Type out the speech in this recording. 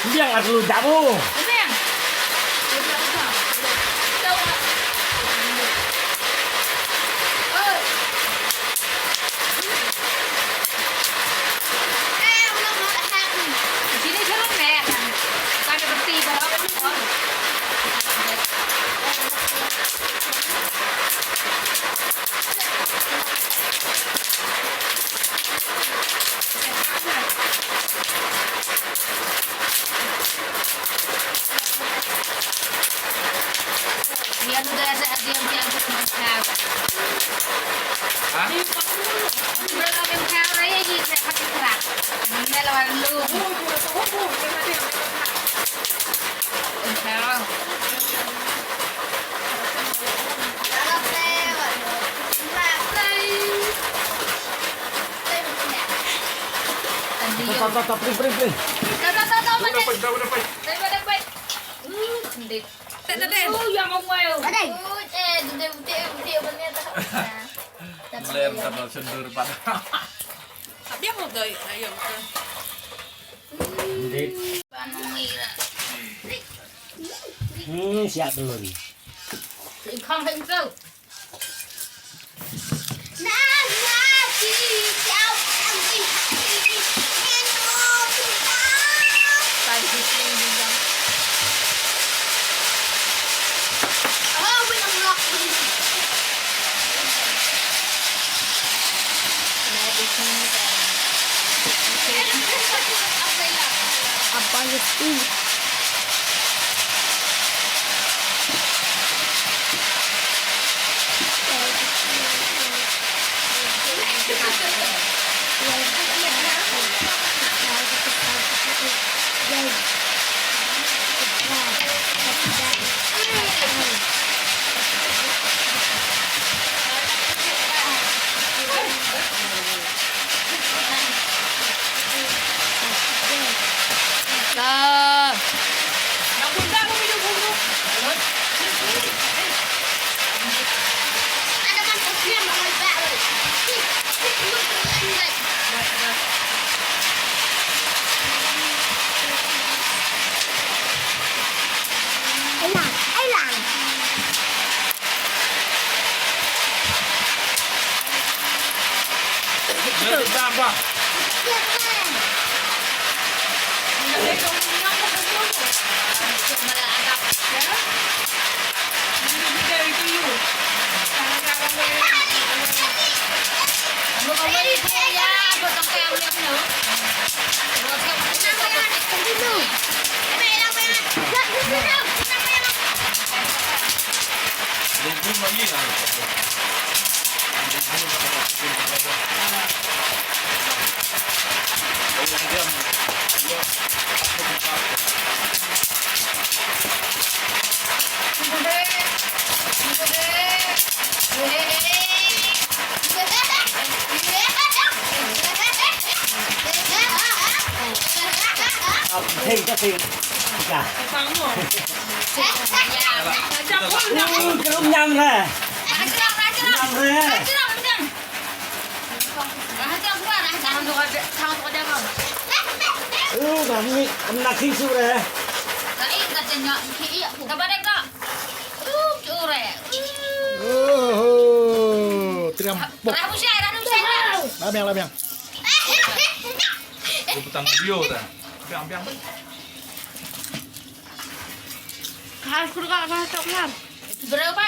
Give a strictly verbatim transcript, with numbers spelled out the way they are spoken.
Biang atu dabu. Tau, tau, tau, pring, pring, pring. Tau, tau, tau, tau, pandai. Tau, pandai. Pandai. Tau, tau, tau. Pandai. Lem, tau, tau, sendur, pandai. Biang, doi, ayo. Hmm, siap dulu ni. Ikang heng tu. Apa itu? Hei, ka hei. Ka. Uh, ka rum nyam re. Nyam re. Uh, kami, kami nak sing su re. Oh, triam. Lam yang, lam yang. Liputan video dah. Biang, biang. Khas pun ka, khas coklat. Berapa?